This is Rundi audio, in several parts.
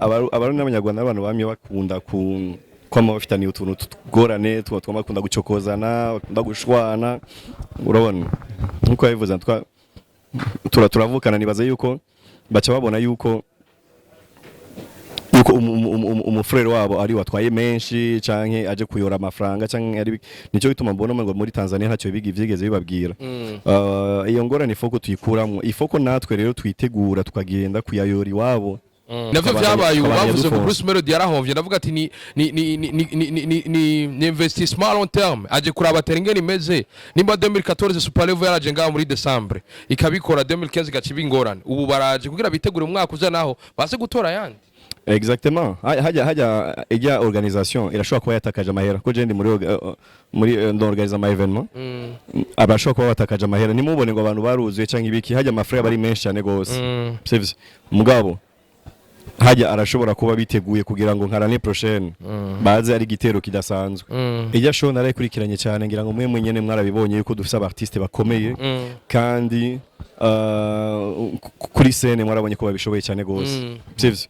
Abarundi n'Abanyarwanda n'abantu bamye bakunda ku kwama bafitaniye utuntu tugorane tuba twama bakunda gucokozana, bakunda gushwana. Urabona nkuko yabivuze, turavukana. Nibaza yuko baca babona yuko umufurere wabo ari watwaye menshi canke aje kuyora amafaranga canke ari. Nico bituma mbona ngo muri Tanzania ntacyo bigi vyigeze bibabwira. Iyo ngorane ifoko tuyikuramwo, ifoko natwe rero twitegura tukagenda kuyayora iwabo. Navyo vyabaye ubu Kabandanya bavuze ngo dufonsa. Bruce Melody yarahomvye. Ndavuga ati ni investissement à long terme, aje kuraba tera ingene imeze. Nimba 2014 Super Level yaraje ngaho muri Decembre ikabikora, 2015 igaca iba ingorane, ubu baraje kugira bitegure umwaka uza naho baze gutora ayandi. Exactement. Hajya ijya organisation irashobora kuba yatakaje amahera, ko je ndi muri ndorganiza ama événement, abashobora kuba batakaje amahera. Ntimubone ngo abantu baruzuye canke ibiki, hajya amafrais aba ari menshi cyane gose. Sivyo? Mugabo hajya arashobora kuba biteguye kugira ngo nka l'année prochaine baze ari igitero kidasanzwe. Ijya show narayikurikiranye cyane, ngira ngo mwe mwenyene mwarabibonye yuko dufise aba artiste bakomeye, kandi kuri scène mwarabonye ko babishoboye cyane gose. Sivyo?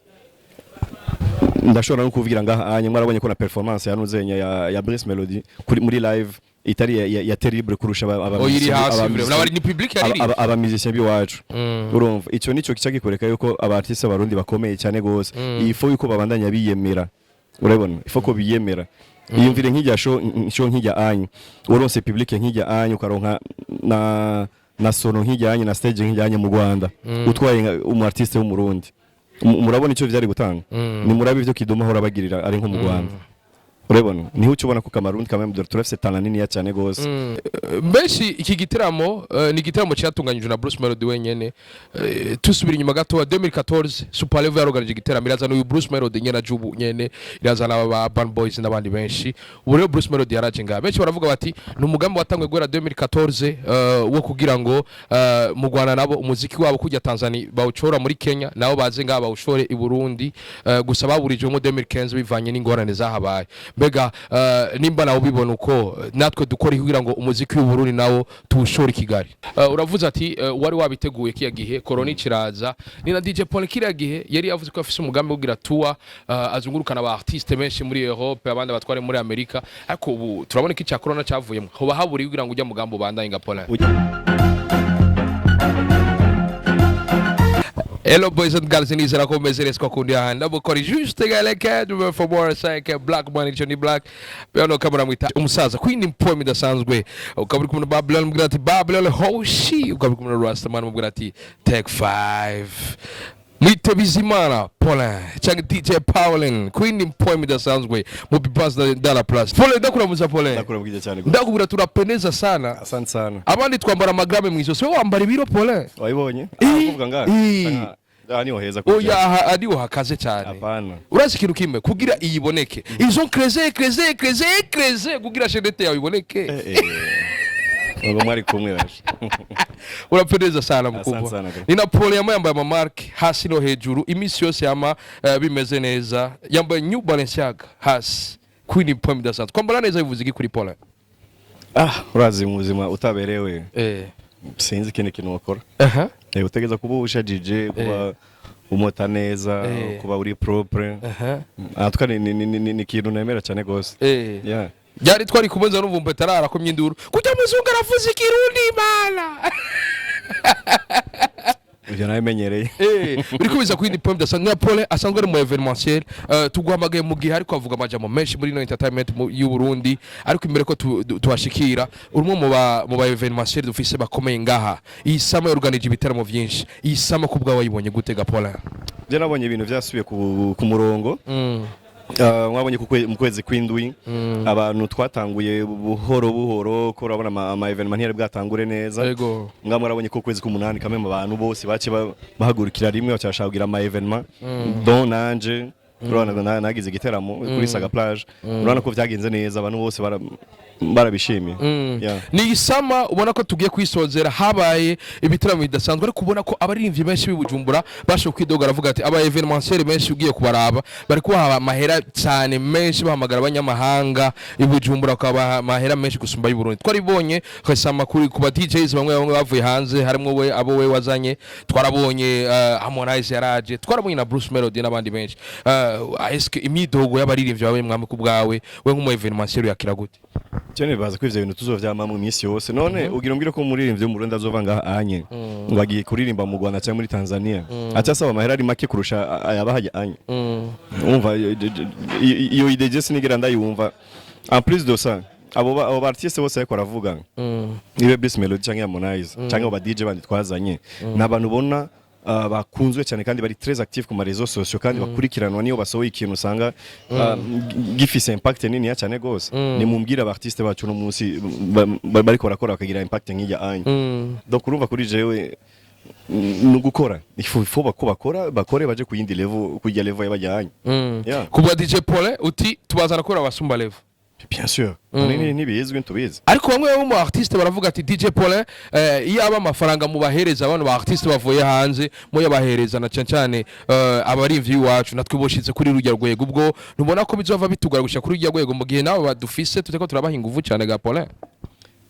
Ndashobora no kuvugira ngaha anye, mwarabonye ko na performance yanuzenya ya Bruce Melody kuri muri live itari ya terrible kurusha aba Oya, iri hasi aba vraiment. Nabari ni public yariri. Aba musicien biwacu. Urumva ico nico kica gikoreka yuko aba artiste b'Abarundi bakomeye cyane gose. Il faut yuko babandanya biyemera. Urabona, il faut ko biyemera. Iyumvire nk'ijya show nk'ijya anyu, uronse public nk'ijya anyu, ukaronka na sono nk'ijya anyu, na stage nk'ijya anyu mu Rwanda, utwaye umu artiste w'Umurundi, murabona icyo vyari gutanga. Ni murabe ivyo Kiduma ahora bagirira ari nko mu Rwanda. Urabona niho uca ubona ko Cameroon quand même dore turafise talent niniya cyane gose. Benshi iki gitaramo ni igitaramo cyatunganyijwe na Bruce Melody wenyene. Tusubira inyuma gato, 2014 Super Level yaroganije igitaramo, irazana uyu Bruce Melody nyene aje ubu nyene, irazana aba Band Boys n'abandi benshi. Ubu rero Bruce Melody yaraje ngaha, benshi baravuga bati ni umugambi watanguye guhera 2014 wo kugira ngo mu Rwanda nabo umuziki wabo kujya Tanzania bawucora muri Kenya, nabo baze ngaha bawushore i Burundi. Gusa baburijwemo 2015 bivanye n'ingorane zahabaye. Mbega nimba nawe ubibona uko, natwe dukora kugira ngo umuziki w'u Burundi nawo tuwushore i Kigali? Uravuze ati wari wabiteguye kiya gihe corona ikiraza. Ni na DJ Paul kiriya gihe yari yavuze ko afise umugambi wo kugira tour, azungurukana aba artiste benshi muri Europe, abandi batware muri Amerika, ariko ubu turabona ko icya corona cyavuyemo, hoba haburiye kugira ngo ujya mugambi ubandanye nga Paul? Hello boys and girls, nizera ko mumeze neza kwa kundi ahandi ndabukora juste galeke dume for more 5 Black Money Johnny Black bano kamera mwita umusaza queen poem idasanzwe. Ukaba uri kumwe na Babylon, mubwira ati Babylon hoshi. Ukaba uri kumwe na Rastaman, mubwira ati take 5. Mwite Bizimana Paulin cyangwa DJ Paulin, queen poem idasanzwe mu Bibas de la Place. Paulin, ndakuramuza Paulin. Ndakurabwije cyane gose. Ndakubwira turapendeza sana. Asante sana. Abandi twambara amagrame mw'izosi, wowe wambara ibiro, Paulin. Wabibonye? Kuvuga ngaha. Aha niho heza kurya. Oya, aha ariho hakaze cyane. Hapana. Urazi ikintu kimwe, kugira iyiboneke ils ont creusé, creusé, creusé, creusé kugira chaînette yawe iboneke. Ngo mwari kumwe baje. Urapendeza sana Asante mkubwa. sana, bro. Ni Napoleon yambaye yambaye amamarke hasi no hejuru, iminsi yose yama bimeze neza, yambaye New Balenciaga hasi. Queen poem idasanzwe, kwambara neza bivuze iki kuri Paulin? Ah, urazi mu buzima utaberewe sinzi ikindi kintu wakora. Utegeza kuba ushajije, kuba umota neza, kuba uri propre. En tout cas ni ikintu nemera cyane gose. Yeah. Byari twari kumwe numva umpeta arakomye induru kujya muzungu aravuze Ikirundi mana. Ivyo nabimenyereye. Biriko biza kuri point dasanzwe na Paul asanzwe ari mu événementiel. Tuguhamagaye mu gihe ariko avuga amajambo menshi muri no entertainment y'u Burundi, ariko imbere ko tuhashikira, uri umwe mu ba événementiel dufise bakomeye ngaha. Iyi sama yorganije ibitaramo vyinshi, iyi sama ku bwawe wayibonye gute ga Paul? Je nabonye ibintu vyasubiye ku murongo. Mwabonye mu kwezi kw'indwi abantu twatanguye buhoro buhoro, ko urabona ama événement ntiyari bwatangure neza. Nga murabonye ko kwezi k'umunani kamwe mu bantu bose bace bahagurukira rimwe, bacashaka kugira ama événement, donc nanje Urabona nagize igiteramo kuri Saga Plage, urabona ko vyagenze neza, abantu bose barabishimiye. Yeah. Ni isama ubona ko tugiye kwisozera, habaye ibitaramo bidasanzwe, ariko ubona ko abaririmbyi benshi b'i Bujumbura bashoboye kwidoga, aravuga ati aba événementiel benshi ugiye kubaraba bari kubaha amahera cyane menshi, bahamagara abanyamahanga i Bujumbura bakabaha amahera menshi gusumba y'u Burundi. Twaribonye kwesama kuri ku ba DJs bamwe bamwe bavuye hanze, harimo we abo we wazanye, twarabonye Harmonize yaraje, twarabonye na Bruce Melody n'abandi benshi. Eske imyidogo y'abaririmbyi bawe mwami ku bwawe, we nk'umu événementiel, yakira gute? Cyo nibaza ko ivyo bintu tuzovyamamwo iminsi yose. None ugira umbwire ko umuririmbyi wo mu Burundi azova ngaha anye ngo agiye kuririmba mu Rwanda cyangwa muri Tanzania, aca asaba amahera ari make kurusha ayabahaye anye? Umva, iyo idée je sinigera ndayumva. En plus de ça, abo ba artiste bose ariko aravuga, nibe Bruce Melody cyangwa Harmonize cyangwa abo ba DJ bandi twazanye, ni abantu ubona bakunzwe cyane kandi bari très actif ku ma réseaux sociaux kandi bakurikiranwa. Niyo basohoye ikintu usanga gifise impact nini cyane gose. Ni mumbwira aba artiste bacu no munsi bariko barakora bakagira impact nk'ijya anye. Donc urumva, kuri jewe ni ugukora, il faut bako bakora, bakore baje ku yindi level, kujya level y'abajyanye. Yeah. Kubwa DJ Paul uti tubazana kubera abasumba level? Bien sûr. Ntibizwi, ntubizi. Ariko bamwe bo mu artiste baravuga ati DJ Paul, iyo aba amafaranga mubahereza abantu ba artiste bavuye hanze, muyabahereza na cyane cyane abarimvyi iwacu, natwe boshitse kuri rujya rwego. Ubwo ntubona ko bizova bitugora gushika kuri rujya rwego mu gihe nabo badufise tuteko turabaha inguvu cyane ga Paul?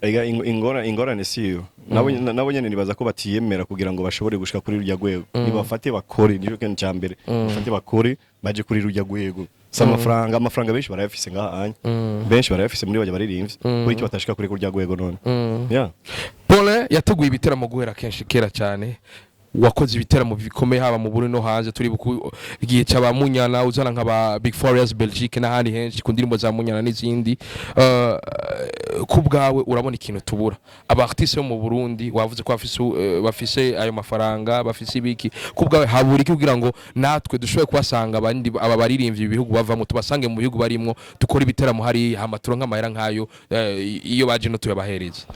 Ega ingorane si iyo. Nabo nyene nibaza ko batiyemera kugira ngo bashobore gushika kuri rujya rwego. Nibafate bakore, nico kintu ca mbere. Bafate bakore baje kuri rujya rwego. Si amafaranga, amafaranga benshi barayafise ngaha anya, benshi barayafise muri bajya baririmbye, kuri icyo batashika kuri rujya rwego none. Yeah. Paul yateguye ibiteramo guhera kenshi kera cyane, wakoze ibiteramo bikomeye haba mu Burundi no hanze. Turi igihe cy'aba Munyana, uzana nka ba Big Farious Belgique n'ahandi henshi ku ndirimbo za Munyana n'izindi. Ku bwawe urabona ikintu tubura aba artiste bo mu Burundi? Wavuze ko bafise ayo mafaranga, bafise ibiki. Ku bwawe habura iki kugira ngo natwe dushobore kubasanga abandi aba baririmbyi ibihugu bavamo, tubasange mu bihugu barimwo, dukore ibiteramo hariya, hama turonke amahera nk'ayo iyo baje no tuyabahereza?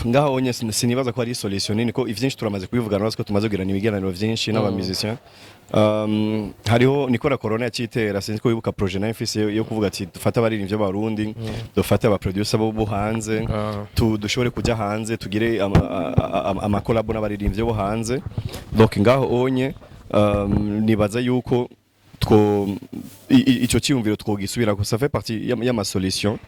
Ngaho onye sinibaza ko ari solution nini, ko ivyinshi turamaze kubivugana, urazi ko tumaze kugirana ibiganiro vyinshi n'aba musiciens. Hariho nikora corona yakitera, sinzi ko wibuka projet nayo mfise yo kuvuga ati dufate abaririmbyi b'Abarundi, dufate aba producer bo hanze, dushobore kuja hanze tugire ama collabo n'abaririmbyi bo hanze. Donc ngaho onye nibaza yuko two ico cyiyumviro twogisubira ko ça fait partie y'ama solution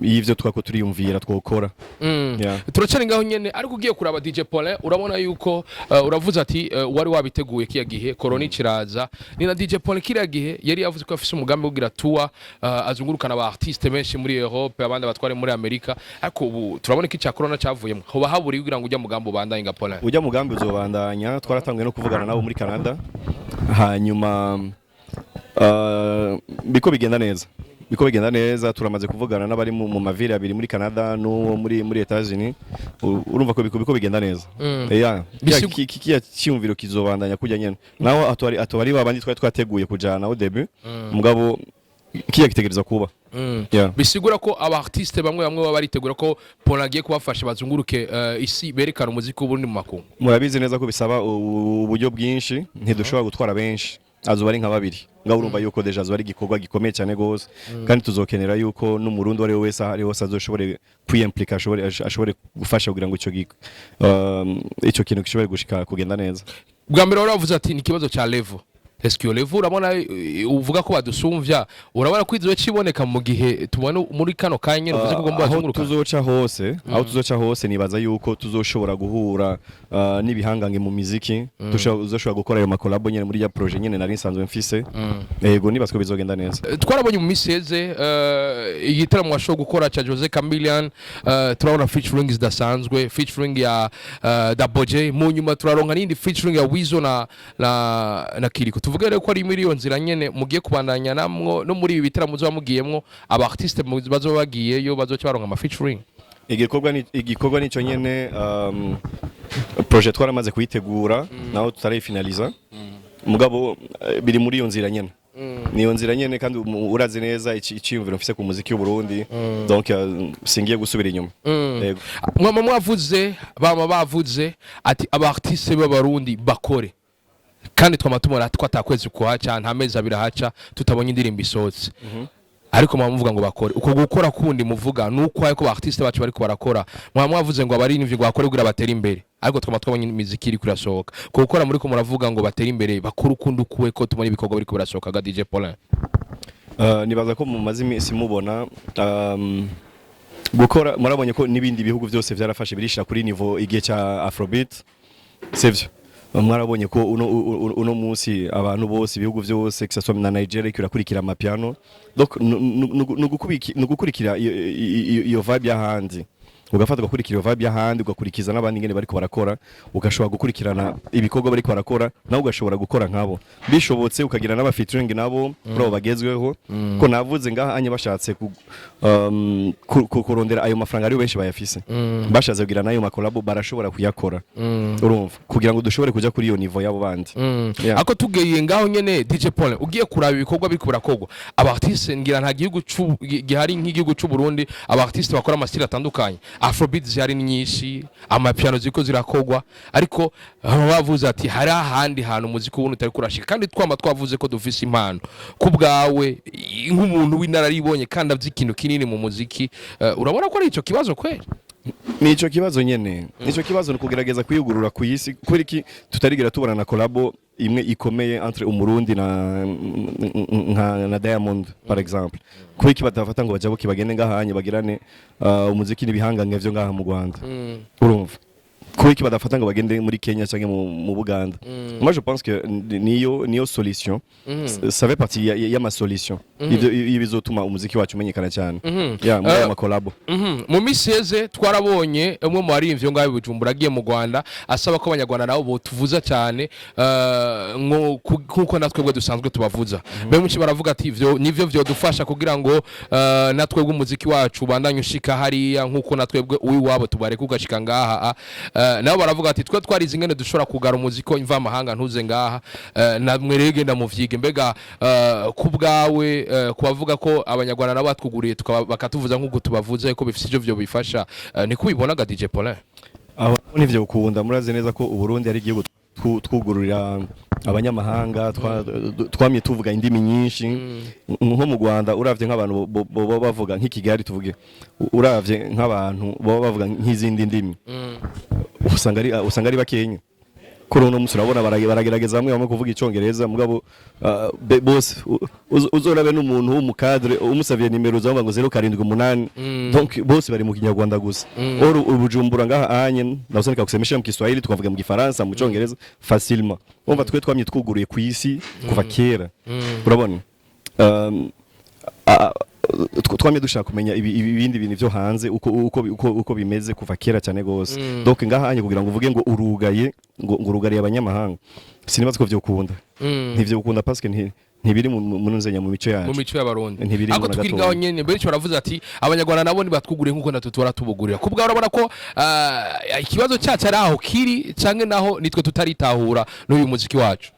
y'ivyo twako turiyumvira twokora. Yeah. Turacari ngaho nyene, ariko ugiye kuraba DJ Paulin, urabona yuko uravuze ati wari wabiteguye kiya gihe corona ikiraza. Ni na DJ Paulin kiriya gihe yari yavuze ko afise umugambi wo kugira tour, azungurukana aba artiste benshi muri Europe, abandi batware muri Amerika, ariko ubu turabona ko icya corona cyavuyemo. Hoba haburi kugira ngo ujya mugambi ubandanye nga Paulin? Ujya mugambi uzobandanya, twaratanguye no kuvugana nabo muri Canada, hanyuma biko bigenda neza, biko bigenda neza. Turamaze kuvugana n'abari mu ma villes abiri muri Canada n'uwo muri Etats-Unis. Urumva ko biko bigenda neza. Yeah. Kiya cyumviro kizobandanya kujya nyene naho atwari babandi twari twateguye kujana au début, mugabo kiya gitegereza kuba. Yeah. Bisigura ko aba artiste bamwe bamwe baba baritegura ko Paulin agiye kubafasha bazunguruke isi, berekana umuziki w'Uburundi mu makungu. Murabizi neza ko bisaba uburyo bwinshi, ntidushobora gutwara benshi, azoba ari nka babiri ngaho. Urumva yuko déjà azoba ari igikorwa gikomeye cyane gose, kandi tuzokenera yuko n'Umurundi uwo ari we wese aho ari hose azoshobore kwiyimplika, ashobore gufasha kugira ngo ico kintu gishobore gushika kugenda neza. Bwa mbere wari wavuze ati ni ikibazo cya level. Eske iyo level urabona uvuga ko badusumvya, urabona ko izoba kiboneka mu gihe tubona muri kano kanya uvuze ko ugomba Aho bazunguruka? tuzoca hose, aho tuzoca hose, nibaza yuko tuzoshobora guhura n'ibihangange mu miziki, tuzoshobora gukora ayo ma collabo nyene muri ya projet nyene nari nsanzwe mfise. Yego, nibaza ko bizogenda neza. Twarabonye mu minsi iheze igitaramo washoboye gukora cya Jose Chameleone, turabona featuring zidasanzwe, featuring ya Double J, mu nyuma turaronka n'indi featuring ya Weasel na Kiriko. Tuvuge rero ko ari muri iyo nzira nyene mugiye kubandanya namwo no muri ibi bitaramo muzoba mugiyemwo, aba artiste bazoba bagiyeyo bazoca baronka ama featuring? Igikorwa nico nyene, projet twaramaze kuyitegura naho tutarayifinaliza, mugabo biri muri iyo nzira nyene, niyo nzira nyene. Kandi urazi neza iciyumviro mfise ku muziki w'u Burundi, donc singiye gusubira inyuma. Yego. Mwama mwavuze, bama bavuze ati aba artiste b'Abarundi bakore. Kandi twama tubona ko atakwezi kuhaca, nta mezi 2 ahaca tutabonye indirimbo isohotse. Ariko mwaba muvuga ngo bakore uko gukora kundi muvuga nuko ariko ba artiste bacu bariko barakora. Mwaba mwavuze ngo abaririmbyi ngo bakore kugira batere imbere, ariko twama twabonye imiziki iriko irasohoka. Ku gukora muri ko muravuga ngo batere imbere, bakore ukundi ukuwe ko tubona ibikorwa biriko birasohoka ga DJ Paulin? Nibaza ko mumaze iminsi mubona gukora, murabonye ko n'ibindi bihugu byose byarafashe birishira kuri niveau igihe cya Afrobeat, sivyo? Mwarabonye ko uno munsi abantu bose, ibihugu byose, que ce soit na Nigeria irakurikira amapiano. Donc nugukurikira iyo vibe y'ahandi, ugafata ugakurikira iyo vibe y'ahandi, ugakurikiza n'abandi ingene bariko barakora, ugashobora gukurikirana ibikorwa bariko barakora, nawe ugashobora gukora nkabo bishobotse, ukagira n'aba featuring nabo kuri abo bagezweho. Ko navuze ngaha anye bashatse kurondera ayo mafaranga, ariyo benshi bayafise, bashatse kugira n'ayo ma collabo barashobora kuyakora, urumva, kugira ngo dushobore kuja kuri iyo niveau y'abo bandi. Yeah. Ako tugeye ngaho nyene, DJ Paul, ugiye kuraba ibikorwa biriko birakorwa, aba artiste ngira nta gihugu gihari nk'igihugu c'u Burundi aba artiste bakora ama style atandukanye. Afrobeat zihari ni nyinshi, amapiano ziriko zirakorwa, ariko baba bavuze ati hari ahandi hantu umuziki wundi utari kurashika, kandi twama twavuze ko dufise impano. Ku bwawe, nk'umuntu w'inararibonye kandi avye ikintu kinini mu muziki, urabona ko ari ico kibazo kweli? Nico kibazo nyene, nico kibazo, ni kugerageza kwiyugurura ku isi. Kubera iki tutarigera tubona na collabo imwe ikomeye entre Umurundi na Diamond, par exemple? Kubera iki badafata ngo bajabuke bagende ngahanye bagirane umuziki n'ibihangange vyo ngaha mu Rwanda? Urumva, kubera iki badafata ngo bagende muri Kenya cyangwa mu Buganda? Moi, je pense que niyo solution. Ça fait partie y'ama solution ivyo bizotuma umuziki wacu umenyekana cyane, yeah, muri ayo ma collabo. Mu minsi iheze twarabonye umwe mu baririmbyi ngaho i Bujumbura agiye mu Rwanda asaba ko Abanyarwanda nabo botuvuza cyane, nkuko natwebwe dusanzwe tubavuza. Benshi baravuga ati ivyo nivyo vyodufasha kugira ngo natwebwe umuziki wacu ubandanye ushika hariya, nkuko natwebwe uwiwabo tubareka ugashika ngaha. Nabo baravuga ati twe twarize ingene dushobora kugara umuziki mvamahanga ntuze ngaha, namwe rero genda muvyige. Mbega ku bwawe, kubavuga ko Abanyarwanda nabo batwuguriye bakatuvuza nk'uko tubavuze, ko bifise ivyo vyo bifasha, niko ubibonaga, DJ Paulin? Aho nivyo ukunda, murazi neza ko Uburundi ari igihugu twugururira abanyamahanga, twamye tuvuga indimi nyinshi. Nko mu Rwanda uravye nk'abantu boba bavuga nk'i Kigali, tuvuge, uravye nk'abantu baba bavuga nk'izindi ndimi, usanga ari bakenya. Kuri uno munsi urabona baragerageza bamwe bamwe kuvuga Icongereza, mugabo bose uzorabe n'umuntu w'umu cadre umusavye nimero zavuga ngo 078, donc bose bari mu Kinyarwanda gusa. Or Ubujumbura ngaha anye naweza nikakusemesha mu Kiswahili, tukavuga mu Gifaransa, mu Congereza facilement. Umva, twe twamye twuguruye ku isi kuva kera, urabona. Twamye dushaka kumenya ibindi bintu vyo hanze uko bimeze kuva kera cyane gose. Donc ngaha anye kugira ngo uvuge ngo urugaye, ngo urugariye abanyamahanga, sinibaza ko vyokunda. Ntivyo parce que ntibiri mu nzenya, mu mico mu yacu. Mico y'Abarundi. Ntibiri Ariko na tukiri gatoya. ngaho nyene, benshi baravuze ati Abanyarwanda nabo nibatwuguriye nkuko natwe tuhora tubugurira. Kubwa urabona ko ikibazo cyacu ari aho kiri, canke naho nitwe tutaritahura n'uyu muziki wacu?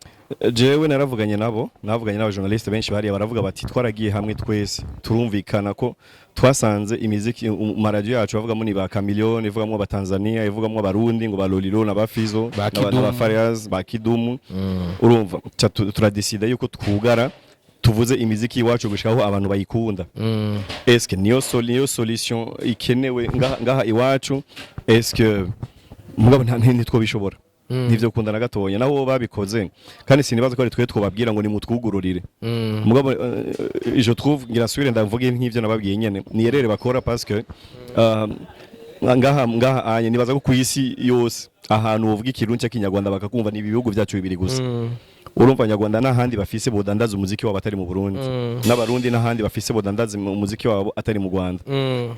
Jewe naravuganye nabo, navuganye n'aba journaliste benshi bariya, baravuga bati twaragiye hamwe twese turumvikana ko twasanze imiziki mu maradiyo yacu bavugamo ni ba Chameleone, ivugamo abatanzania, ivugamo Abarundi ngo ba Lolilo na ba Fizo Ba n'aba Kidumu. Fariaz, ba Kidumu. Urumva, turadesida yuko twugara tuvuze imiziki iwacu gushikaho abantu bayikunda. Est-ce que niyo solution ikenewe ngaha iwacu? Est-ce que mugabo ntitwobishobora, ntivyo kunda na gatonya naho babikoze. Kandi sinibaza ko ari twe twobabwira ngo nimutwugururire. Mugabo je trouve, ngira nsubire ndavuge nk'ivyo nababwiye nyene, ni erreur bakora, parce que ngaha anye nibaza ko ku isi yose ahantu wovuga Ikirundi cy'Ikinyarwanda bakakumva ni ibihugu byacu bibiri gusa. Urumva, Abanyarwanda n'ahandi bafise bodandaza umuziki wabo atari mu Burundi, n'Abarundi n'ahandi bafise bodandaza umuziki wabo atari mu Rwanda.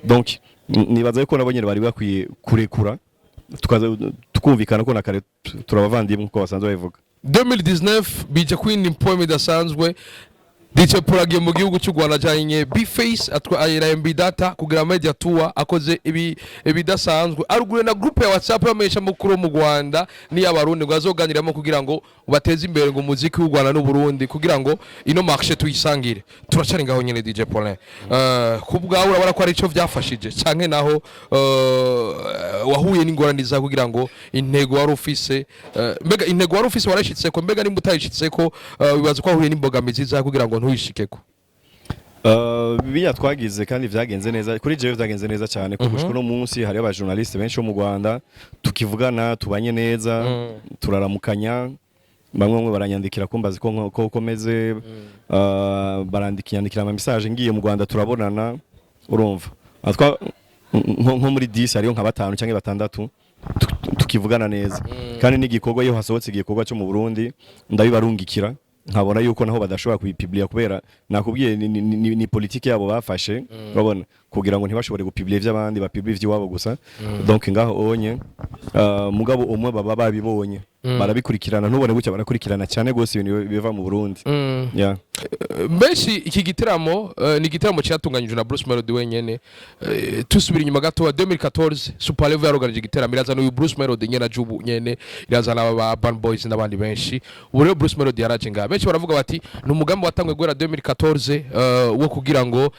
Donc nibaza yuko nabo nyene bari bakwiye kurekura tukaza tukumvikana ko na kare turabavandimwe, uko basanzwe babivuga. 2019 bija kwindi poem idasanzwe. DJ Paul agiye mu gihugu cy'u Rwanda ajanye B-Face, atwaye na MB Data kugira media tour. Akoze ibi ibidasanzwe, arugure na groupe ya WhatsApp y'amenyesha mukuru mu Rwanda n'iy'Abarundi ngo azoganiramo kugira ngo bateze imbere ngo umuziki w'u Rwanda n'u Burundi, kugira ngo ino marché tuyisangire. Turacari ngaho nyene. DJ Paulin, ku bwawe urabona ko ari ico vyafashije, canke naho wahuye n'ingorane za kugira ngo intego wari ufise, mbega intego wari ufise warashitseko? Mbega nimba utayishitseko, wibaza ko wahuye n'imbogamizi za kugira ngo ntuyishikeko? Biya twagize kandi vyagenze neza. Kuri jewe vyagenze neza cyane, kuko gushika uno munsi hariho abajournaliste benshi bo mu Rwanda tukivugana, tubanye neza, turaramukanya. Bamwe baranyandikira kumbaza ko komeze, barandikira ama message. Ngiye mu Rwanda turabonana. Urumva, atwa nko muri 10 hariyo nka batanu cyangwa batandatu tukivugana neza. Kandi n'igikorwa, iyo hasohotse igikorwa cyo mu Burundi, ndabibarungikira, nkabona yuko naho badashobora kubipublia kubera nakubwiye ni politiki yabo bafashe, urabona, kugira ngo ntibashobore gupublia ivy'abandi, bapublie ivy'iwabo gusa. Donc ngaho onye, mugabo umwe baba babibonye, barabikurikirana. Ntubone gutya, barakurikirana cyane gose ibintu biva mu Burundi, yeah. Benshi iki giteramo, ni igiteramo cyatunganyijwe na Bruce Melody wenyene. Tusubira inyuma gato, 2014 Super Level yaroganije igiteramo, irazana uyu Bruce Melody nyene ajubu nyene, irazana aba Urban Boys n'abandi benshi. Ubu rero Bruce Melody yaraje ngaha, benshi baravuga bati ni umugambi watangwe guhera 2014, wo kugira ngo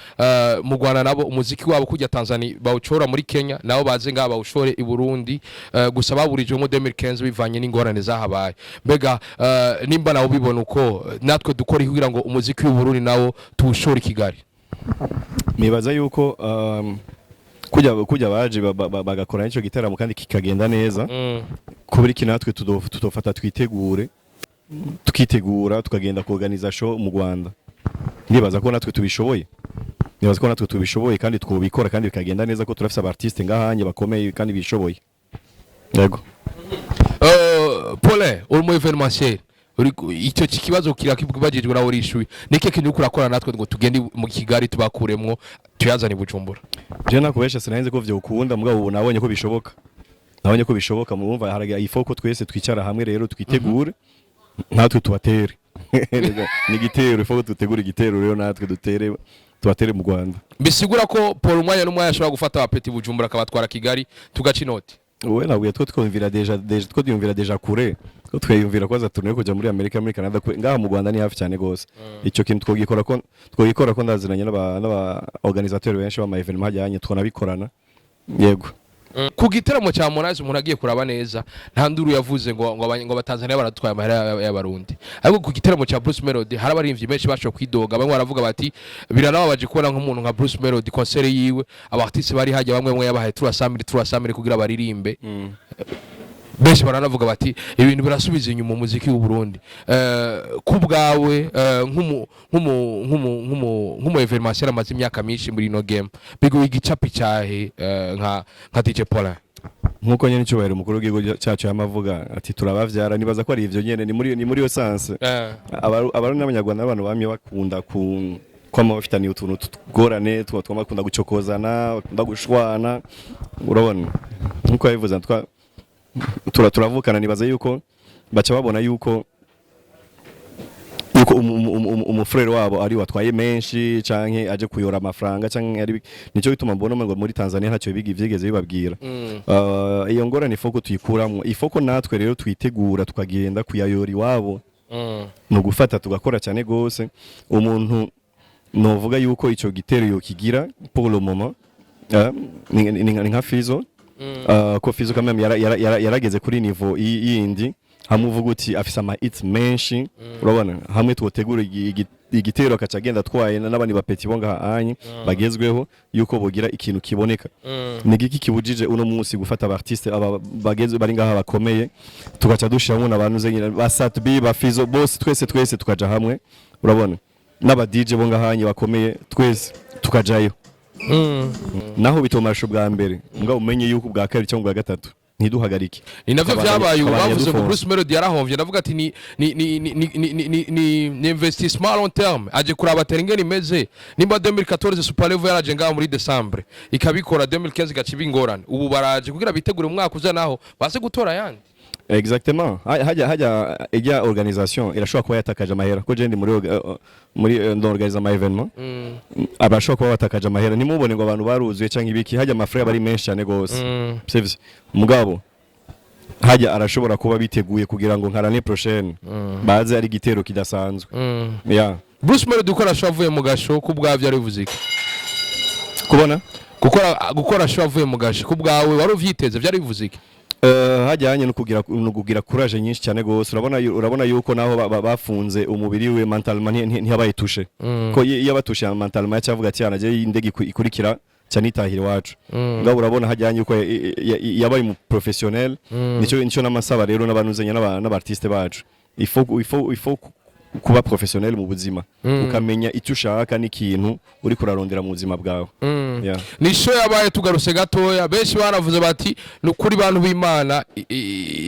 mu Rwanda nabo umuziki wabo kujya Tanzania bawucora muri Kenya, nabo baze ngaha bawushore i Burundi. Gusa baburijwemo 2015 bivanye n'ingorane zahabaye. Mbega nimba nawe ubibona uko, natwe dukora kugira ngo umuziki w'u Burundi nawo tuwushore i Kigali? Nibaza yuko kujya baje bagakora icyo gitaramo kandi kikagenda neza, kubera iki natwe tutofata twitegure, tukitegura, tukagenda kuorganiza show mu Rwanda? Ndibaza ko natwe tubishoboye, nibaza ko natwe tubishoboye kandi twobikora kandi bikagenda neza, ko turafise aba artiste ngahanye bakomeye kandi bishoboye, yego. Paulin, uri mu événementiel, uri icyo kibazo kirakibagijwe nawe urishuye. Niki kintu uriko urakora natwe ngo tugende mu Kigali tubakuremwo, tuyazane i Bujumbura? Je nakubesha, sinari ko vyokunda, mugabo ubu nabonye ko bishoboka, nabonye ko bishoboka. Murumva, haragira ifoko twese twicara hamwe rero, twitegure natwe tubatere. Ni igitero, ifoko dutegura igitero rero, natwe dutere, tubatere mu Rwanda. Bisigura ko Paul umwanya n'umwanya ashobora gufata abapeti Bujumbura akabatwara Kigali, tugaca inoti? Wowe nabwiye, two twumvira déjà, two twiyumvira déjà kure, two twiyumvira ko za tournée kujya muri Amerika, muri Canada. Ngaha mu Rwanda ni hafi cyane gose. Icyo kintu twogikora, ko twogikora, ko ndaziranye n'aba organisateur benshi b'ama événement hajyanye, twanabikorana, yego. Ku giteramo cya Harmonize, umuntu agiye kuraba neza, nta nduru yavuze ngo abatanzania baratwaye amahera y'abarundi. Ariko ku giteramo cya Bruce Melody hari abaririmbyi benshi bashoboye kwidoga. Bamwe baravuga bati biranababaje kubona nk'umuntu nka Bruce Melody, concert yiwe, aba artiste bari hajya bamwe bamwe yabahaye 300 000, 300 000 kugira baririmbe. Benshi baranavuga bati ibintu birasubiza inyuma umuziki w'u Burundi. Ku bwawe, nk'umu événementiel amaze imyaka myinshi muri ino game, biguha igicapi cyahe, nka DJ Paulin? Nkuko nyene icyubahiro umukuru w'igihugu cyacu yamavuga ati turabavyara, nibaza ko ari ivyo nyene, ni muri iyo sens. Abarundi n'Abanyarwanda n'abantu bamye bakunda ku kwama bafitaniye utuntu tugorane, tuba twama bakunda gucokozana, bakunda gushwana. Urabona, nkuko yabivuze, twa turavukana. Nibaza yuko baca babona yuko umufurere wabo ari watwaye menshi canke aje kuyora amafaranga canke ari. Nico bituma mbona ngo muri Tanzania ntacyo bigi vyigeze bibabwira. Iyo ngorane ifoko tuyikuramwo, ifoko natwe rero twitegura tukagenda kuyayora iwabo. Ni ugufata tugakora cyane gose. Umuntu novuga yuko ico gitero yokigira pour le moment, ni nka Fizo, ko Fizo quand même yarageze kuri niveau yindi, hamwe uvuga uti afise ama hits menshi. Urabona, hamwe twotegura igitero, akaca agenda atwaye n'abandi bapeti bo ngaha anye bagezweho, yuko bogira ikintu kiboneka. Ni giki kibujije uno munsi gufata aba artiste aba bagezwe bari ngaha bakomeye, tugaca dushiramwo n'abantu zenyine ba Sat-B, ba Fizo, bose twese twese tukaja hamwe? Urabona, n'aba DJ bo ngahanye bakomeye, twese tukajayo. Naho bitomasha ubwa mbere, mbwa umenye yuko ubwa kabiri cyangwa ubwa gatatu ntiduhagarike. Ni navyo vyabaye ubu. Tukabandanya Bavuze ngo dufonsa. Bruce Melody yarahomvye. Ndavuga ati ni investissement à long terme, aje kuraba tera ingene imeze. Nimba 2014 Super Level yaraje ngaho muri Decembre ikabikora, 2015 igaca iba ingorane, ubu baraje kugira bitegure umwaka uza naho baze gutora ayandi. Exactement. Hajya ijya organisation irashobora kuba yatakaje amahera, ko je ndi muri ndorganiza ama événement. Abashobora kuba batakaje amahera, ntimubone ngo abantu baruzuye canke ibiki, hajya amafaranga bari menshi cyane gose. Sivyo? Mugabo hajya arashobora kuba biteguye kugira ngo nka l'année prochaine baze ari igitero kidasanzwe. Yeah. Bruce Melody gukora show avuye mu gasho, ku bwavyo ari bivuze iki? Kubona Gukora show avuye mu gasho, ku bwawe wari uvyiteze, vyari bivuze iki? Hajyanye no kugira courage nyinshi cyane gose. Urabona yuko naho bafunze umubiri we, mentalement ntiyabaye touché, ko iyo abatushe mentalement yacavuga ati anaje indege ikurikira cyane itahira iwacu. Ngabo urabona hajyanye yuko yabaye mu professionnel. Nico namasaba rero n'abanuzenya n'aba artiste bacu, il faut kuba professionnel mu buzima, ukamenya icyo ushaka n'ikintu uri kurarondera mu buzima bwawe. Yeah. Ni show yabaye, tugarutse gatoya, benshi baravuze bati ni ukuri bantu b'Imana,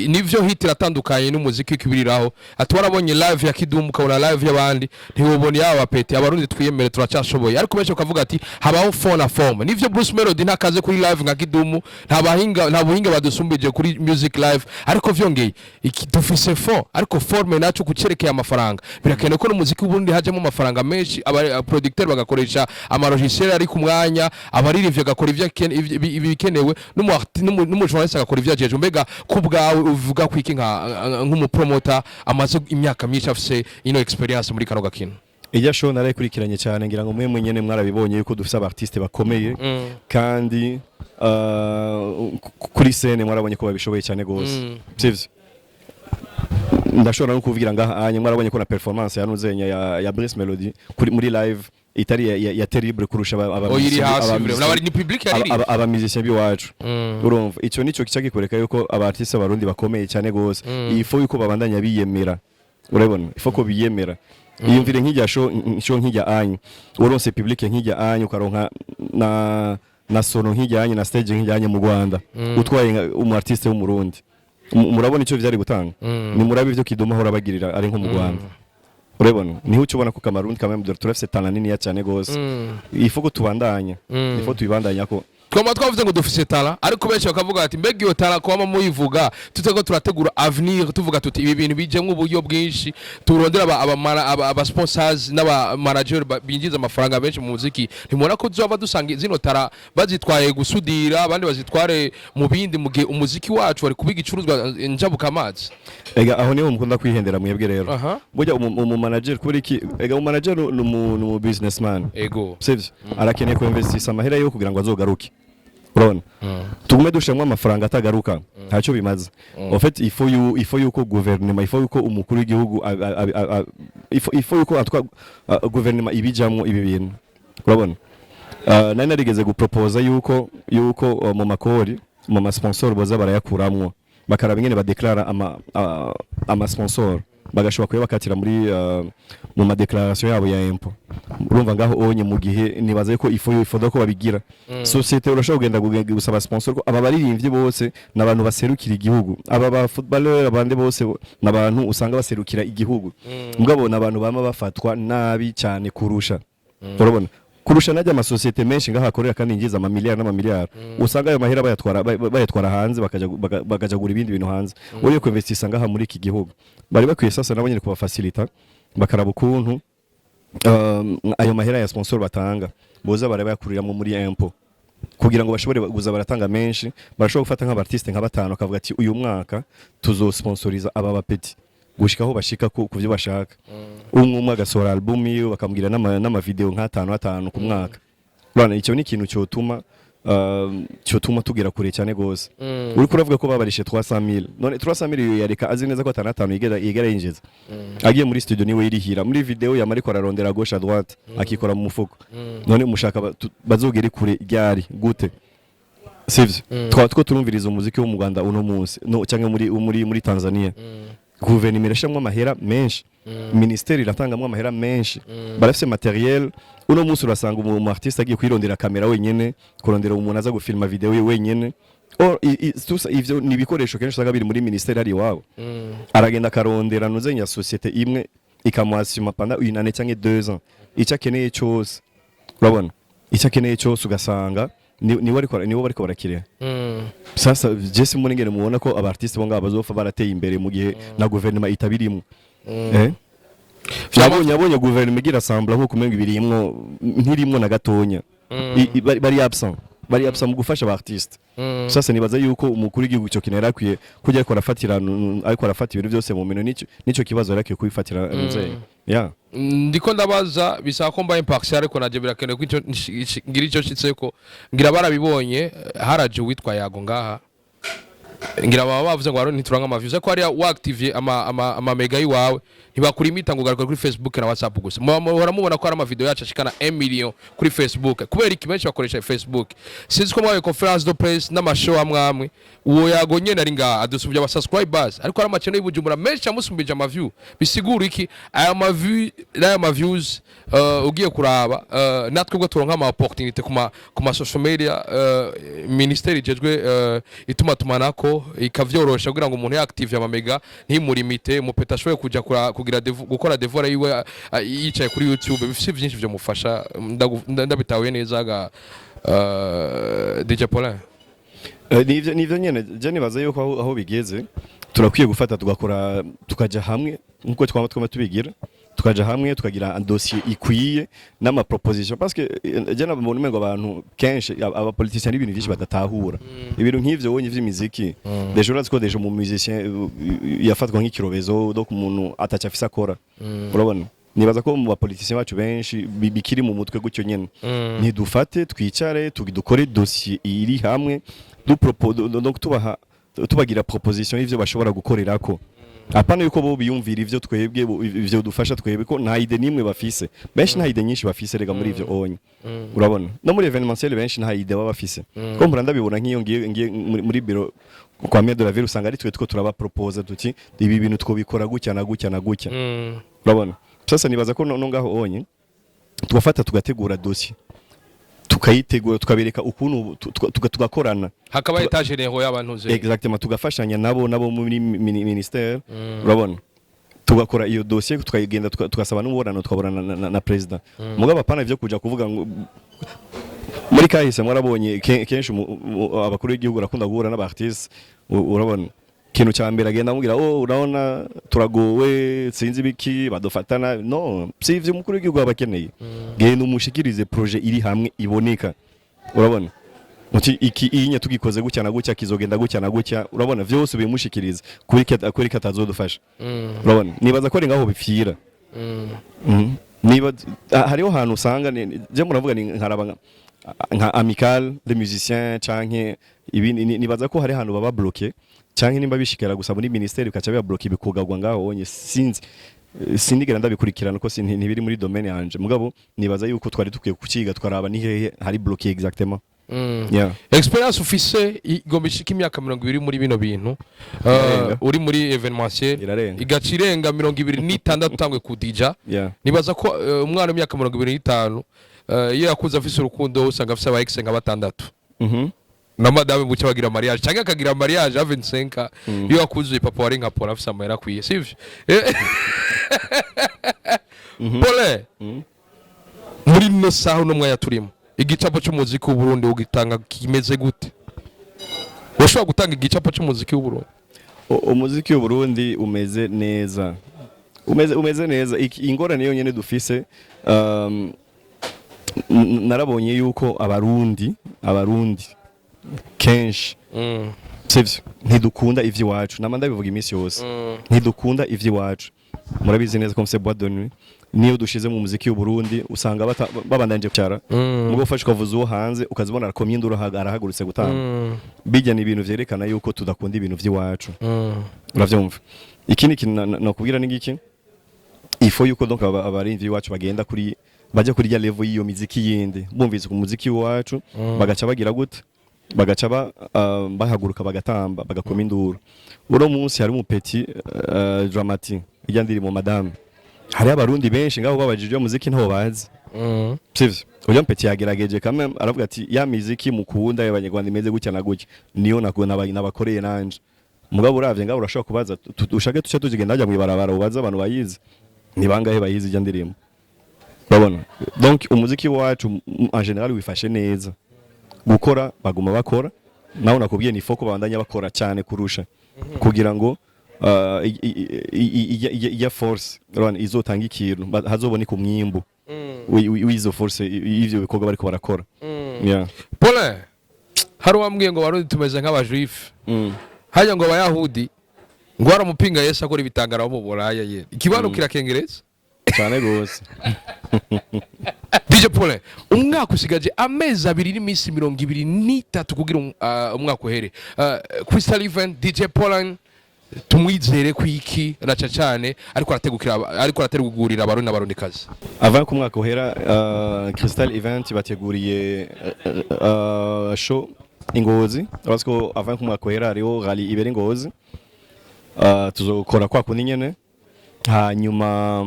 nivyo hit iratandukanye n'umuziki w'ikibiriraho. Ati warabonye live ya Kidumu, ukabona live y'abandi, ntiwubona yaba pete. Abarundi twiyemere, turacyashoboye. Ariko benshi bakavuga ati habaho fond na forme. Nivyo, Bruce Melody ntakaze kuri live nka Kidumu, nta bahinga, nta buhinga badusumbije kuri music live, ariko vyongeye iki dufise fond, ariko forme naco kucerekeye amafaranga birakenewe ko n'umuziki w'Uburundi hajemo amafaranga menshi, aba producteur bagakoresha ama logiciel ari ku mwanya, abaririmbyi bagakora ivyo ibikenewe, n'umu journaliste agakora ivyo ajejwe. Mbega ku bwawe uvuga kwiki nk'umupromoter amaze imyaka myinshi afise ino experience muri kano gakino? Ijya show narayikurikiranye cyane, ngira ngo mwe mwenyene mwarabibonye yuko dufise aba artiste bakomeye, kandi kuri scène mwarabonye ko babishoboye cyane gose, sivyo? Ndashobora no kuvugira ngaha anye, mwarabonye ko na performance yanuzenya ya Bruce Melody kuri muri live itari ya terrible kurusha aba Oya, iri hasi vraiment. N'abari ni public yariri. Aba musiciens biwacu. Urumva ico nico kica kikwereka yuko aba artiste b'Abarundi bakomeye cyane gose. Il faut yuko babandanya biyemera. Urabona, il faut ko biyemera. Iyumvire nk'ijya show nk'ijya anyu, uronse public nk'ijya anyu, ukaronka na sono nk'ijya anyu, na stage nk'ijya anyu mu Rwanda, utwaye umu artiste w'Umurundi. Murabona icyo vyari gutanga. Ni murabe ivyo Kiduma ahora bagirira ari nko mu Rwanda. Urabona, niho uca ubona ko Cameroon quand même turafise talent niniya cyane gose. Il faut ko tubandanya, il faut tubibandanya ko Twama twavuze ngo dufise talent, ariko benshi bakavuga ati mbega iyo talent kwama muyivuga, tutego turategura avenir, tuvuga tuti ibi bintu bijemwo uburyo bwinshi, turondera aba sponsors n'aba manager binjiza amafaranga menshi mu muziki. Ntimubona ko tuzoba dusanga zino talent bazitwaye gusudira, abandi bazitware mu bindi, mu gihe umuziki wacu wari kuba igicuruzwa njabukamazi? Ega aho niho mukunda kwihendera mwebwe rero. Burya umu manager, kuri iki, ega umu manager ni umu businessman. Sivyo? Arakeneye ku investisa amahera yiwe kugira ngo azogaruke. Urabona, tugume dushiramwo amafaranga atagaruka, ntacyo bimaze. En fait, il faut yuko gouvernement, il faut yuko umukuru w'igihugu il faut yuko atwa gouvernement ibijamwo ibi bintu. Urabona, nari narigeze guproposa yuko mu makori, mu ma sponsor boza barayakuramwo, bakaraba ingene badeklara ama sponsor, bagashobora kuba bakatira muri mu ma déclaration yabo ya impôt. Urumva ngaho onye mu gihe nibaza yuko il faut ko babigira société, urashobora kugenda gusaba sponsor, ko aba baririmbyi bose n'abantu baserukira igihugu, aba ba footballeur, abandi bose n'abantu usanga baserukira igihugu. Mugabo n'abantu bama bafatwa nabi cyane kurusha, urabona, kurusha najya amasosiyete menshi ngaho akorera kandi yinjiza amamiliyari n'amamiliyari. Usanga ayo mahera bayatwara hanze, bakaja kugura ibindi bintu hanze uriye kuinvestisa ngaha muri iki gihugu. Bari bakwiye sasa nabo nyine kubafacilita, bakaraba ukuntu ayo mahera ya sponsor batanga boza barabayakuriramwo muri impôt kugira ngo bashobore kuza baratanga menshi. Barashobora gufata nk'aba artiste nka batanu, akavuga ati uyu mwaka tuzosponsoriza aba bapeti gushika aho bashika ku byo bashaka. Umwe umwe agasohora album yiwe, bakamubwira n'ama video nk'atanu atanu ku mwaka. Urabona, icyo ni ikintu cyotuma tugera kure cyane gose. Uriko uravuga ko babarishe 300,000, none 300,000 iyo yareka azi neza ko atanu yigera yinjiza. Agiye muri studio niwe yirihira, muri video yama ariko ararondera gauche à droite, akikora mu mufuko. None mushaka bazogere kure ryari, gute? Sivyo? Twaba two turumviriza umuziki wo mu Rwanda uno munsi no cyangwa muri Tanzania, guverinoma irashiramwo amahera menshi, ministeri iratangamwo amahera menshi, barafise matériel. Uno munsi urasanga umu artiste agiye kwirondera kamera wenyene, kurondera umuntu aza gufilma video ye wenyene. Or, tout ça, ivyo ni ibikoresho kenshi usanga biri muri ministeri hari iwabo. Aragenda akarondera nuzenya société imwe ikamuasima pendant une année cyangwa 2 ans icyo akeneye cyose. Urabona, icyo akeneye cyose ugasanga Niwe ariko, nibo bariko barakiriya. Sasa je simbona ingene mubona ko aba artiste bo ngaba bazopfa barateye imbere mu gihe na guverinoma itabirimwo, eh. Nabonye guverinoma igira semblant nko kumenga ibirimwo, ntirimwo na gatonya. Bari absent mu gufasha aba artiste. Sasa nibaza yuko umukuru w'igihugu ico kintu yarakwiye kujya ariko arafatira, ariko arafata ibintu byose mu minwe. Nico kibazo yarakwiye kubifatira nzeye, yeah. Ndiko ndabaza, bisaba ko mba impartial, ariko naje birakenewe ko ico ngira ico nshitseko. Ngira barabibonye, haraje uwitwa Yago ngaha, ngira baba bavuze ngo arundi ntituranga ama views, ko hariya waactivye ama mega yiwawe ntibakurimita ngo ugaruka kuri Facebook na WhatsApp gusa. Muhora mubona ko hari ama video yacu ashikana 1 million kuri Facebook. Kubera iki benshi bakoresha Facebook? Sinzi ko mwabaye conférence de presse n'amashow amwe amwe, uwo Yago nyene ari ngaha adusubye aba subscribers, ariko hari amachannel y'Ibujumbura menshi amusumbije ama view. Bisigura iki aya ma view n'aya ma views? Ugiye kuraba, natwe ubwo turonka ama opportunité ku ma social media, ministeri ijejwe itumatumanako ikavyorosha kugira ngo umuntu yaactive ama mega ntimurimite, umupeta ashoboye kuja kugira gukora devoir yiwe, yicaye kuri YouTube, bifise vyinshi vyo mufasha. Ndabitahuye neza ga DJ Paulin? Nivyo nyene. Je nibaza yuko aho bigeze turakwiye gufata tugakora, tukaja hamwe nkuko twama tubigira, tukaja hamwe tukagira dossier ikwiye n'ama proposition, parce que je nabona umengo abantu kenshi, aba politiciens, n'ibintu byinshi badatahura. Ibintu nk'ivyo wonye vy'imiziki, déjà urazi ko déjà mu musicien yafatwa nk'ikirobezo, donc umuntu ataca afise akora, urabona. Nibaza ko mu bapoliticiens bacu benshi bikiri mu mutwe gutyo nyene. Ntidufate twicare, dukore dossier iri hamwe, donc tubaha, tubagira proposition y'ivyo bashobora gukorerako, apana yuko bo biyumvira ivyo twebwe ivyo dufasha twebwe, ko nta idée nimwe bafise. Benshi nta idée nyinshi bafise rega muri ivyo onye, urabona. No muri événementiel benshi nta idée baba bafise, ko mpora ndabibona nk'iyo ngiye muri bureau kwa maire de la ville, usanga ari twe two turaba proposer tuti ibi bintu twobikora gutya na gutya na gutya, urabona. Sasa nibaza ko no ngaho onye tugafata tugategura dossier, tukayitegura, tukabereka ukuntu tugakorana. Hakaba état généraux y'abantu ze. Exactement, tugafashanya nabo muri ministère, urabona, tugakora iyo dossier, tukayigenda, tugasaba n'umubonano, tukabonana na president. Mugabo apana ivyo kuja kuvuga ngo muri kahise mwarabonye kenshi abakuru b'igihugu barakunda guhura n'aba artiste, urabona, ikintu cya mbere agenda amubwira: "Oh, urabona turagowe, sinzi ibiki badufatana." No si ivyo umukuru w'igihugu aba akeneye. Genda umushikirize projet iri hamwe iboneka, urabona, uti iki iyinya tugikoze gutya na gutya kizogenda gutya na gutya, urabona, vyose bimushikiriza kuri katazodufasha, urabona. Nibaza ko ari ngaho bipfira. Niba hariho hantu usanga je muravuga ni nkaraba nka amicale des musiciens canke ibindi, nibaza ko hari hantu baba bloqué, canke nimba bishikira gusa muri ministère bikaca biba bloqué, bikugagwa ngaho onye, sinzi. Sinigera ndabikurikirana ko ntibiri muri domaine yanje, mugabo nibaza yuko twari dukwiye kuciga, twaraba ni hehe hari bloqué exactement. Yeah. Experience ufise igomba ishika imyaka 20 muri bino bintu, Irarenga. uri muri événementiel. Irarenga. Igaca irenga 26 utangwe kudija. Nibaza ko umwana w'imyaka 25, iyo yakuze afise urukundo, usanga afise aba ex nka batandatu na madame, bucya bagira mariage cyangwa akagira mariage à 25 iyo yakuzuye. Papa wari nka Paul afise amahera akwiye, sivyo? Paul, muri ino saha, uno mwanya turimo, igicapo cy'umuziki w'Uburundi ugitanga kimeze gute? Ushobora gutanga igicapo cy'umuziki w'Uburundi? Umuziki w'Uburundi umeze neza, umeze neza. Ingorane yonyene dufise, narabonye yuko abarundi kenshi, sivyo, ntidukunda ivy'iwacu. Nama ndabivuga iminsi yose, ntidukunda ivy'iwacu. Murabizi neza ko mfise boîte de nuit, niyo dushize mu muziki w'Uburundi usanga babandanje cyara, mugo ufashe ukavuza uwo hanze ukazibona arakomye induru, arahagurutse gutanga. Bijya ni ibintu vyerekana yuko tudakunda ibintu vy'iwacu, uravyumva. Ikindi kintu nakubwira ni ngiki: il faut yuko donc abarimvyi iwacu bagenda kuri bajya kuri ya level y'iyo miziki yindi, bumvise ku muziki w'iwacu bagaca bagira gute, bagaca bahaguruka bagatamba, bagakoma induru. Uno munsi hari umupeti Dramati, ijya ndirimbo Madame, hari abarundi benshi ngaho babajije iyo muziki ntawo bazi, sivyo? Ujya mpeti yagerageje kamwe, aravuga ati ya miziki mukunda y'abanyarwanda imeze gutya na gutya niyo nabakoreye nanje. Mugabo uravye ngaho urashobora kubaza, ushake tuce tugenda hajya mw'ibarabara ubaze abantu bayizi, ni bangahe bayizi ijya ndirimbo, urabona. Donc umuziki wacu en général wifashe neza. Gukora baguma bakora, naho nakubwiye ni faut ko babandanya bakora cyane kurusha kugira ngo ijya force, urabona, izotanga ikintu, hazoboneka umwimbu w'izo force y'ivyo bikorwa bariko barakora. Yeah. Paulin, hari uwambwiye ngo Barundi tumeze nk'abajuifu. Hajya ngo Abayahudi ngo baramupinga Yesu akora ibitangaro mu Buraya, ye ikibano kirakengereza. Cyane gose. DJ Paulin, umwaka usigaje amezi 2 n'iminsi 23 kugira umwaka uhere. Crystal Event, DJ Paulin tumwizere kwiki na cyane ariko arategukira, ariko arategurira Abarundi n'Abarundikazi? Avant ko umwaka uhera, Crystal Event bateguriye show Ingozi. Urazi ko avant ko umwaka uhera hariho rally ibera Ingozi. Tuzokora kwa kundi nyene, hanyuma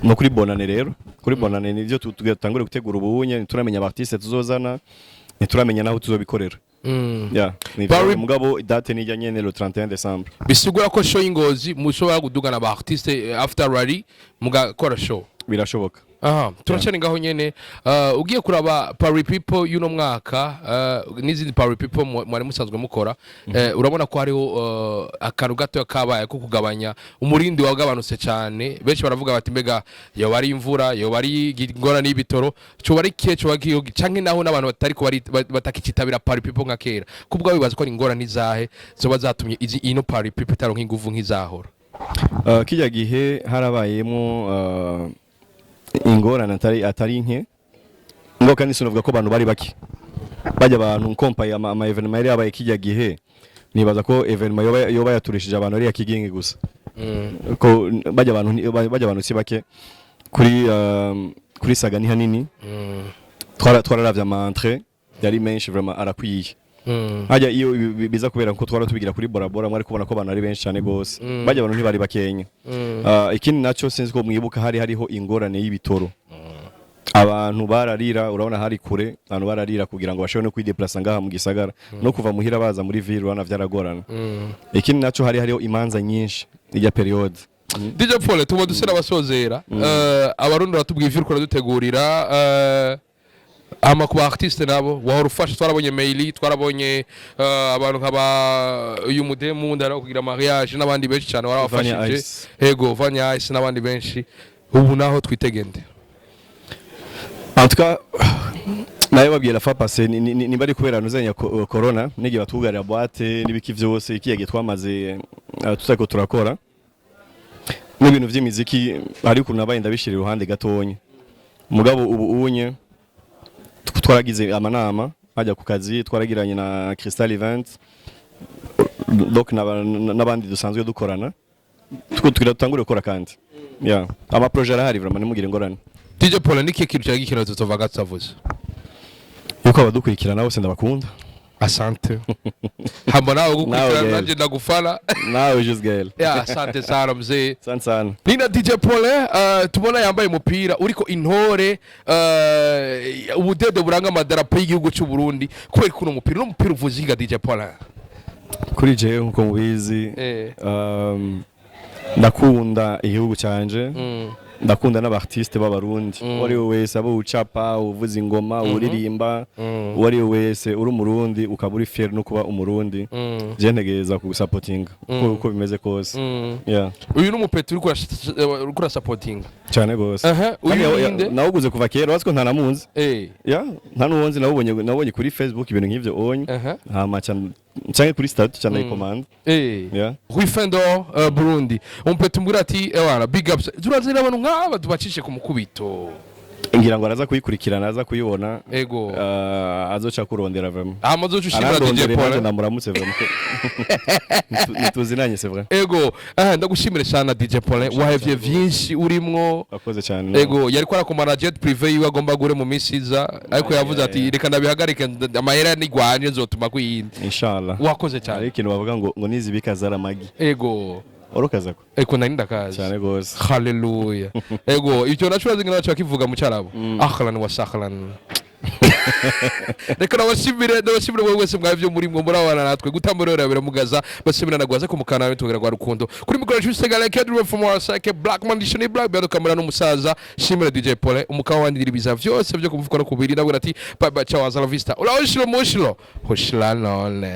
no kuri Bonane. Rero kuri Bonane nivyo tutangure gutegura ubunye. Ntituramenya aba artiste tuzozana, ntituramenya naho tuzobikorera. Yeah, ni mugabo date nijya nyene, le 31 décembre. Bisigura ko show y'Ingozi mushobora kudugana aba artiste after rally mugakora show? Birashoboka. Aha turacari ngaho nyene. Ugiye kuraba Party People y'uno mwaka n'izindi Party People mwari musanzwe mukora, urabona ko hariho akantu gato kabaye ko kugabanya umurindi, wagabanutse cyane. Benshi baravuga bati: "Mbega yoba ari imvura, yoba ari ingorane y'ibitoro, coba ari kihe, coba kiyo canke naho n'abantu batari ko batakikitabira Party People nka kera?" Kubwa wibaza ko ari ingorane izahe zoba zatumye izi ino Party People itaronka inguvu nk'izahora? Kijya gihe harabayemo ingorane atari nke ngo, kandi sinavuga ko abantu bari bake. Bajya abantu nkompaye ama événement yari yabaye kijya gihe, nibaza ko événement yoba yaturishije abantu ari ya Kigingi gusa, ko bajya abantu si bake. Kuri Saga ni hanini. Twararavye ama entrée yari menshi, vraiment arakwiye. Hajya iyo biza kubera ko twara tubigira kuri Bora Bora, mwari kubona ko abantu ari benshi cyane gose. Bajya abantu ntibari bakenya. Ikindi naco, sinzi ko mwibuka, hari hariho ingorane y'ibitoro. Abantu bararira, urabona hari kure, abantu bararira kugira ngo bashobore no kwideplasa ngaha mu gisagara, no kuva muhira baza muri ville, urabona vyaragorana. Ikindi naco, hari hariho imanza nyinshi ijya période. DJ Paul, tuba dusera abasozera. Abarundi baratubwiye ivyo uriko uradutegurira. Hama ku ba artiste nabo wahora ufasha, twarabonye Meili, twarabonye abantu nk'aba uyu mudemu ndara kugira mariage n'abandi benshi cyane warabafashije. Vanya Ice. Ego, Vanya Ice n'abandi benshi. Ubu naho twitegende? En tout cas, nayo babwiye la fois passée, niba ari kubera nuzenya corona n'igihe batugarira boîte n'ibiki vyose, ikiyagiye twamaze tutariko turakora n'ibintu vy'imiziki, hari ukuntu nabaye ndabishira iruhande gatonya. Mugabo ubu unye twaragize amanama hajya ku kazi, twaragiranye na Crystal Event, donc n'abandi dusanzwe dukorana, tugira dutangure gukora kandi. Yeah, ama projet arahari vraiment, ntimugire ingorane. DJ Paul, ni kihe kintu cyari gikenewe tutovaga tutavuze? Yuko abadukurikirana bose ndabakunda. Asante. Hamba nawe gukurikirana. Gael. Nanje ndagufana. Nawe Just Gael. Ya, asante sana mzee. Asante sana. Nina DJ Paul, tubona yambaye umupira uriko intore, ubudedo buranga amadarapo y'igihugu cy'u Burundi. Kubera ko uno mupira uvuze inga, DJ Paul? Kuri jewe, nkuko mubizi, ndakunda igihugu canje, ndakunda n'aba artiste b'Abarundi. Uwo ari we wese, abo ucapa, uvuza ingoma, uririmba, uwo ari we wese uri Umurundi ukaba uri fier no kuba Umurundi, je ntegereza kugusapotinga uko bimeze kose. Yeah. Uyu ni umupeti uriko urasapotinga? Cyane gose. Aha, uyu Kandi ninde? Nawuguze kuva kera, wazi ko ntanamuzi. Yeah, nta n'uwonzi, nabonye kuri Facebook ibintu nk'ivyo onye, hama canke kuri statut cyane ayikomanda. Yeah. Rwifendo, Burundi, umupeti umbwira ati: "Ewana, big ups." Turazira abantu nk'aba tubacishe ku mukubito. Ngira ngo araza kuyikurikirana, aza kuyibona. Ego. Azoca kurondera vraiment. Hama uzoca ushimira DJ Arandondere Paul. nanje ndamuramutse vraiment. Ntituzinanye, c'est vrai. Ego, ndagushimire sana DJ Paul, wahevye vyinshi urimwo. Akoze cyane. Ego, yariko arakomana jet privé yiwe agomba gure mu minsi iza, ariko yavuze ati: "Reka ndabihagarike, amahera nigwanje nzotuma kwiyindi." Inshallah. Wakoze Hari cyane. ikintu bavuga ngo nizibika zaramagi. Ego. Orokazako. Ego, nari ndakazi. Cyane gose. Haleluya. Ego, icyo naco urazi naco kivuga mu Cyarabu: ahlan wa sahlan. Reka ndabashimire wowe wese mwabyo muri mwe murabana natwe gutamba rero biramugaza bashimira nagwaze ku mukana tugera rwa rukundo kuri mikoro cy'usegala Kedro from Warasake Black Man Dictionary Black Bedo kamera n'umusaza. Shimira DJ Paul umukaba wandiribiza vyose byo kumuvuga no kubiri. Ndabwira ati bye bye, ciao, hasta la vista, ulaoshilo mushilo hoshila none.